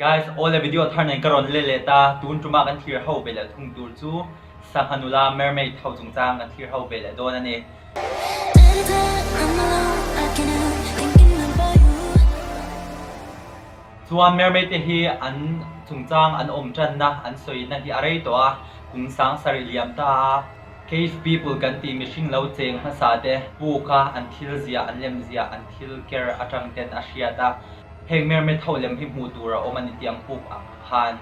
Guys, awle video thar nen ka rawn let leh ta, tun tuma kan thlir ho ve leh thung tur chu sangha nula mermaid ho chungchang kan thlir ho ve leh dawn a ni. Chuan mermaid te hi an chungchang an awm tanna an sawina hi a rei tawh a, kum sang sarih liam ta a, cave people kan tih mihring lo cheng hmasa te puk a an thil ziah an lem ziah an thil ker atang ten a hriat a, Heng mermaid ho lem hi hmuh tur a awm a ni tiang puk ang khan.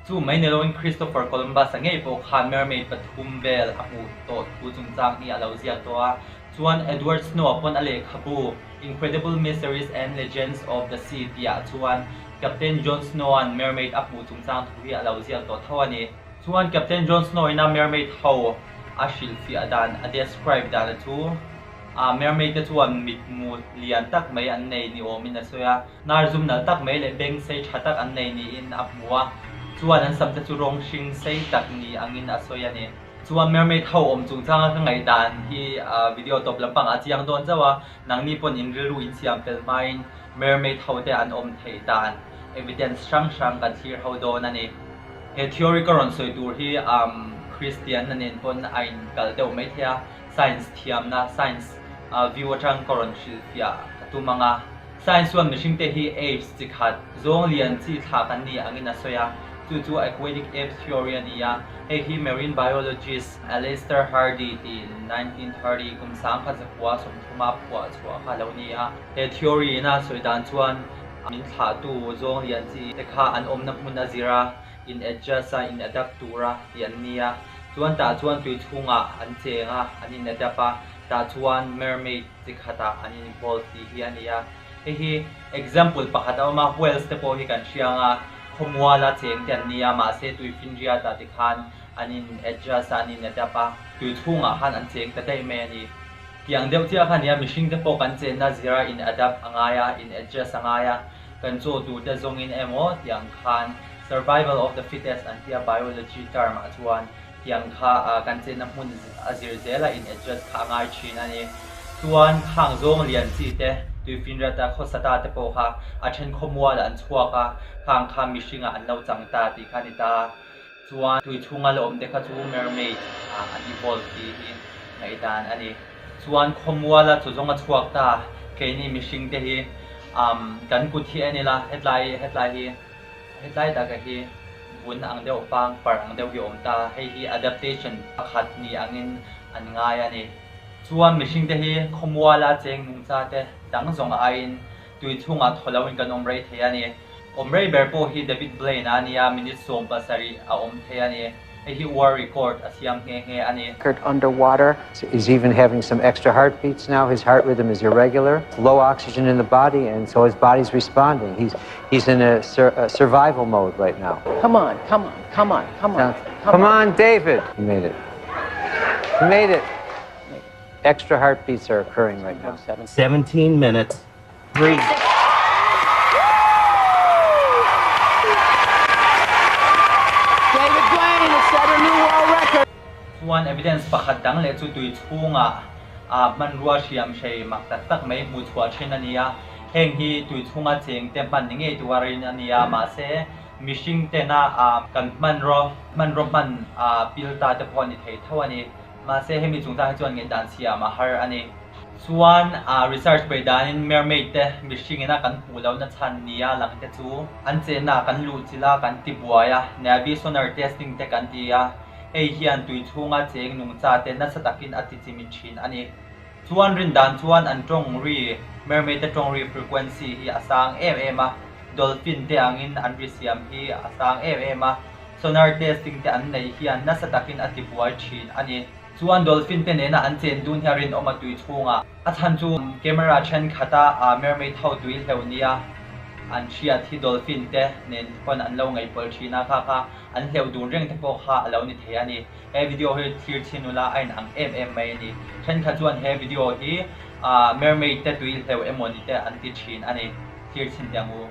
Chu mai ni loin Christopher Columbus-a ngei pawh khan mermaid pathum vel a hmuh tawh thu chungchang hi a lo ziak tawh a. Chuan Edward Snow-a pawn a lehkhabu Incredible Mysteries and Legends of the Sea tihah chuan Captain John Snow-a'n mermaid a hmuh chungchang thu hi a lo ziak tawh tho a ni. Chuan Captain John Snow ina mermaid ho a hrilhfiah dan, a describe dan a chu, a mermaid te chuan mitmu lian tak mai an nei ni awmin a sawi a, hnar zum nalh tak mai leh beng sei tha tak an nei niin a hmu a, chuan an sam te chu rawng hring sei tak ni angin a sawi a ni. Chuan mermaid ho awm chungchanga ka ngaihdan hi video tawp lampangah a chiang dawn chauh a, nangni pawn in rilru in siam fel hmain mermaid ho te an awm theih dan evidence hrang hrang kan thlir ho dawn a ni. He theory ka rawn sawi tur hi Kristian na nen pawn a in kalh deuh mai thei a, science thiamna, science view atang ka rawn hrilhfiah ka tum ang a. Science chuan mihring te hi apes chi khat, zawng lian chi thlah kan ni angin a sawi a, chu chu aquatic ape theory a ni a, hei hi marine biologist Alister Hardy tiin 1930 kum 1930 a phuah chhuah kha a lo ni a. He theory in a sawi dan chuan Min thlahtu zawng lian chi te kha an awmna hmun a zir a, in adjust a, in adapt tur a tih an ni a. Chuan tah chuan tui chhungah an cheng a, an in adapt a, tah chuan mermaid chi khatah an in evolve tih hi a ni a. Hei hi example pakhat a awm a, whales te pawh hi kan hria ang a, khawmuala cheng te an ni a, mahse tui finriat ah tikhan an in adjust a, an in adapt a, tui chhungah khan an cheng ta daih mai a ni. Tiang deuh chiah kha nia mihring te pawh kan chenna zira in adapt a ngai a, in adjust a ngai a, kan chaw tur te zawngin emaw tiang khan survival of the fittest an tia biology term ah chuan tiang kha kan chenna hmun a zir zela in adjust kha a ngai thin a ni. Chuan khang zawng lian chi te tuifinriat a khawsa ta te pawh kha a then khawmual ah an chhuak a, khang kha mihring ah an lo chang ta tih kha a ni ta. Chuan tui chhunga la awm te kha chu mermaid ah an evolve tih hi ngaihdan a ni. Chuan khawmuala chu zawng a chhuak ta, keini mihring te hi umm kan kut hi en ila hetlai hetlai hi hetlai taka hi vun ang deuh pang parh ang deuh hi a awm ta, hei hi adaptation pakhat ni angin an ngai a ni. Chuan mihring te hi khawmuala cheng nungcha te dang zawng aiin Tui chhungah thaw loin kan awm rei thei a ni. Awm rei ber pawh hi David Blaine a nia, minute 17 a awm thei a ni. Hei hi world record a siam nghe nghe a ni. Underwater. He's even having some extra heartbeats now. His heart rhythm is irregular. Low oxygen in the body, and so his body's responding. He's, he's in a, sur a survival mode right now. Come on, come on, come on, come on. Come, come on. on, David. He made it. He made it. Extra heartbeats are occurring right now. 17 minutes, 3. David Blaine has set a new world record. Chuan evidence pakhat dang leh chu tui chhungah ah hmanrua hriam hrei mak tak tak mai hmuh chhuah thin a ni a. Heng hi tui chhunga cheng te hman ni ngei tura rin a ni a, mahse mihring tena ah kan hmanraw hmanraw hman ah pil ta te pawh a ni thei tho a ni. Mahse hemi chungchang hi chuan ngaihdan siam a har a ni. Chuan research peih danin mermaid te mihring ina kan hmuh lohna chhan nia lang te chu an chenna ah kan luh chilh a, kan ti buai a, Navy sonar testing te kan ti a, hei hian tui chhunga cheng nungcha te nasa takin a ti chimit thin a ni. Chuan rin dan chuan an tawng ri, mermaid te tawng ri frequency hi a sang em em a, dolphin te angin an ri siam hi a sang em em a, Sonar testing te an neih hian nasa takin a ti buai thin a ni. Chuan dolphin te nena an chen dun hian rinawm a tui chhungah a chhan chu camera thenkhat a mermaid ho tui hleuh nia an hriat hi dolphin te nen pawn an lo ngaihpawlh thin a, kha kha an hleuh dun reng te pawh kha a lo ni thei a ni. He video hi thlir chhin ula a inang em em mai a ni. Thenkhat chuan he video hi mermaid te tui hleuh emaw ni te an ti thin a ni. Thlir chhin teh ang u.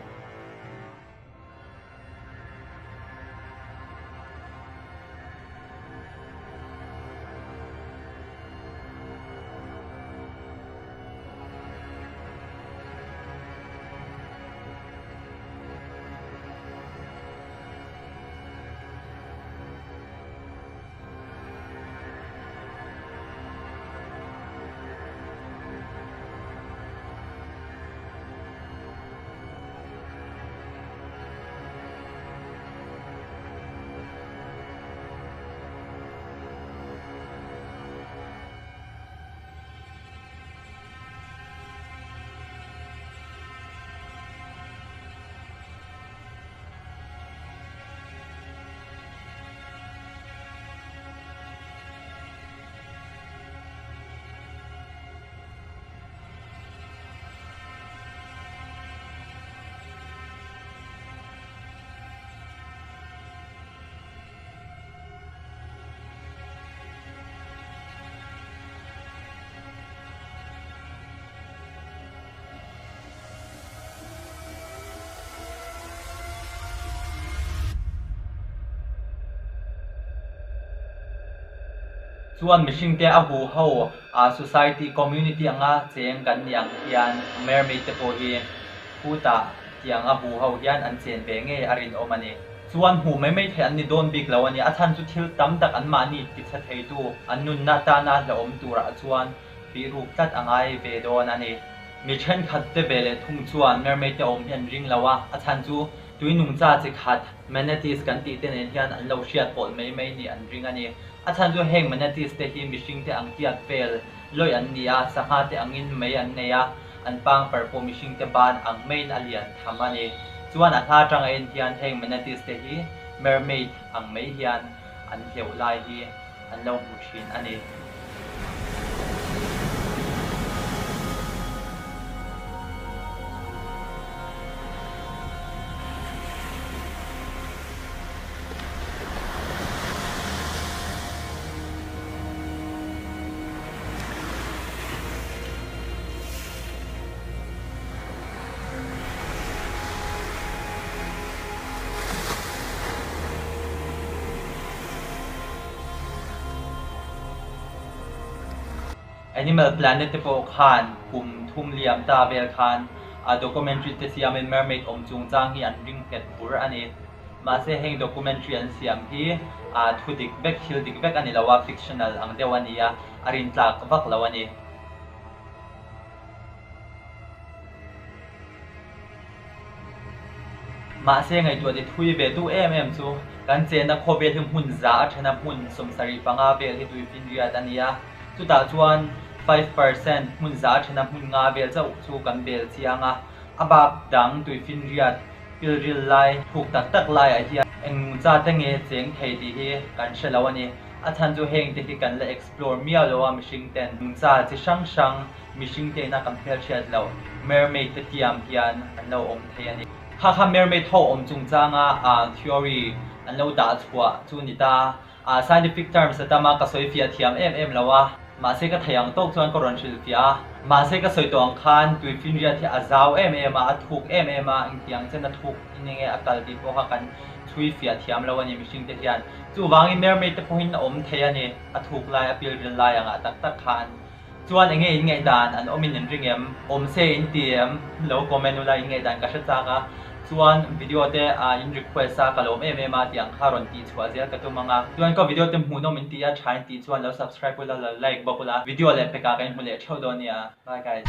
Chuan mihringte a huho a society, community anga cheng kan ni ang hian mermaid te pawh hi khutah tiang a huho hian an chen ve ngei a rinawm a ni. Chuan hmuh mai mai theih an ni dawn bik lo a ni. A chhan chu thil tam tak anmahni tichhe theitu an nunna atana hlauhawm turah chuan bihruk tlat a ngai ve dawn a ni. Mi thenkhat te ve leh thung chuan mermaid te awm hi an ring lo a, a chhan chu tui nungcha chi khat manatees kan tih te nen hian an lo hriat pawlh mai mai nih an ring a ni. A chhan chu heng manatees te hi mihring te ang tiat vel lawih an ni a, sangha te angin mei an nei a, an pangpar pawh mihring te ban ang maiin a lian tham a ni. Chuan a hla atanga en hian heng manatees te hi mermaid ang mai hian an hleuh lai hi an lo hmu thin a ni. Animal Planet te pawh khan kum thum liam ta vel khan a documentary te siamin mermaid awm chungchang hi an ring nghet bur a ni. Mahse heng documentary an siam hi a thu dik vek, thil dik vek a ni lo a, fictional ang deuh a ni a, a rintlak vak lo a ni. Mahse ngaihtuah ti thui ve duh em em chu kan chenna khawvel hi hmun za a then a, hmun 75 vel hi tuifinriat a ni a, chutah chuan 5% hmun za a then a hmun nga vel chauh chu kan bel chiang a, a bak dang tuifinriat pilril lai thuk tak tak laiah hian eng nungcha te nge cheng thei tih hi kan hre lo a ni. A chhan chu heng te hi kan la explore miau lo a mihring ten nungcha chi hrang hrang mihring te ina kan hmelhriat loh mermaid te tiam hian an lo awm thei a ni. Kha kha mermaid ho awm chungchanga theory an lo dah chhuah chu ni ta. Scientific terms a tam a, ka sawi fiah thiam em em lo a, mahse ka thei ang tawk chuan ka rawn hrilh fiah a. Mahse ka sawi tawh ang khan tuifinriat hi a zau em em a, a thuk em em a, engtiang chen a thuk in enge a kal tih pawh kha kan chhui fiah thiam lo a ni mihring te hian. Chuvangin mermaid te pawhin a awm thei a ni, a thuk lai a pilril lai angah tak tak khan. Chuan enge in ngaihdan an awm in in ring em? Awm se in ti em? Lo comment ula in ngaihdan ka hre chak a. Chuan video te in request a ka lawm em em a tih ang kha rawn tih chhuah zel ka tum ang a. Chuan ka video te hmuhnawm in ti a tha in tih chuan lo subscribe ula lo like bawk ula video leh pekah kan inhmu leh theuh dawn nia. Bye guys.